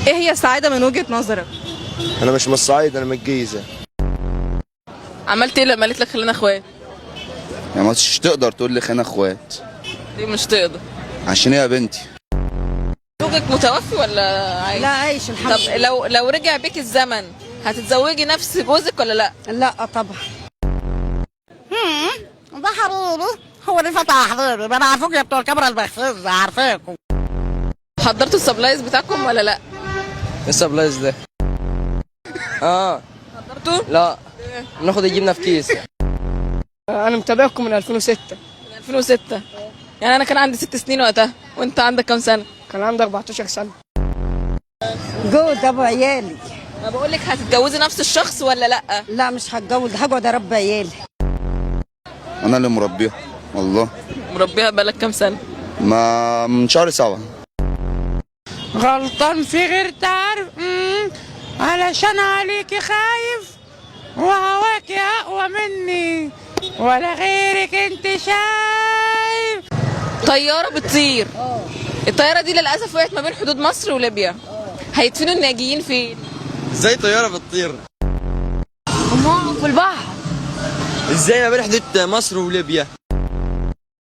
ايه هي السعادة من وجهة نظرك؟ انا مش من الصعيد، انا من الجيزة. عملت ايه لما قالت لك خلينا اخوات؟ يعني مش تقدر تقول لي خلينا اخوات. ليه مش تقدر؟ عشان هي بنتي. زوجك متوفي ولا عايش؟ لا، عايش الحمد طب لله. لو رجع بيك الزمن هتتزوجي نفس جوزك ولا لا؟ لا طبعا. ده حبيبي هو اللي فتح حبيبي، ما انا عارفك يا بتوع الكاميرا المخفية، عارفاكم. حضرتوا ال supplies بتاعكم ولا لا؟ ايه ال supplies ده؟ اه. حضرتوا؟ لا، ناخد الجبنة في كيس. انا متابعكم من 2006. من 2006، يعني انا كان عندي 6 سنين وقتها، وانت عندك كام سنة؟ كان عندي 14 سنة. جوز ابو عيالي. ما بقول لك هتتجوزي نفس الشخص ولا لا؟ لا، مش هتجوز، هقعد اربي عيالي. انا اللي مربيها والله. مربيها بقالك كام سنة؟ ما من شهر 7. غلطان في غير تعرف، علشان عليكي خايف وهواكي اقوى مني ولا غيرك انت شايف. طيارة بتطير، الطيارة دي للاسف وقعت ما بين حدود مصر وليبيا، هيدفنوا الناجيين فين؟ ازاي طيارة بتطير؟ في البحر. ازاي ما بين حدود مصر وليبيا؟